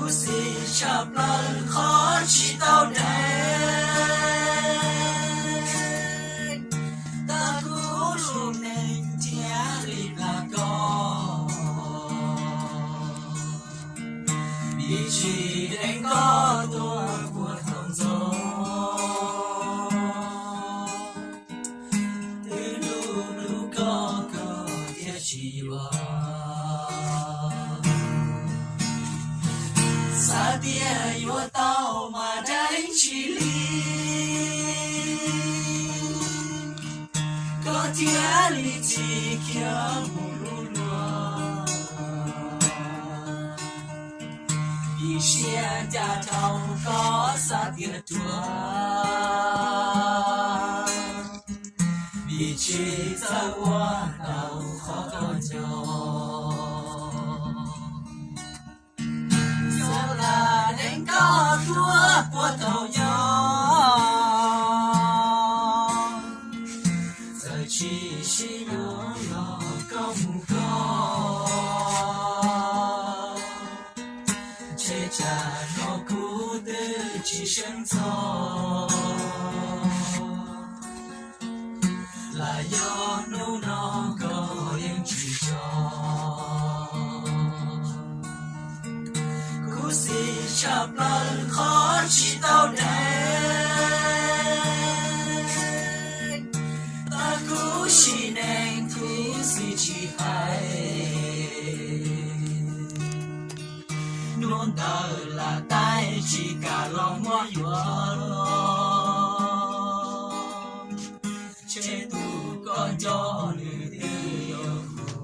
Kuv xav tshaj plaws qhov tsis tau deev tau kuv lub neej thiab li plag koj, vim tsis deev koj tuaj puag thaum ntxov. Twb hlub hlub koj koj thiaj tsis yuav, xav tias yuav tau mas deev tsis li, koj thiaj li txi kiag mus lub luag. Vim siab ncaj dhau koj xav tias tuag, vim tsis txawj ua tau qhov koj nco. Yog lam deev koj tuaj puag thaum nyob, txawm tsis sib nyob los koj mus koj, ntshe tsam no kuv twb tsis seev txog. Lam yog hnub no koj yeej tsis tso, kuv xav tshaj plaws qhov tsis tau deev tau kuv sim neej, kuv xav tsis hais. Hnub ntawd lam taij tsis kam los muab yuav los, ntshe tus koj nco nws twb yog kuv.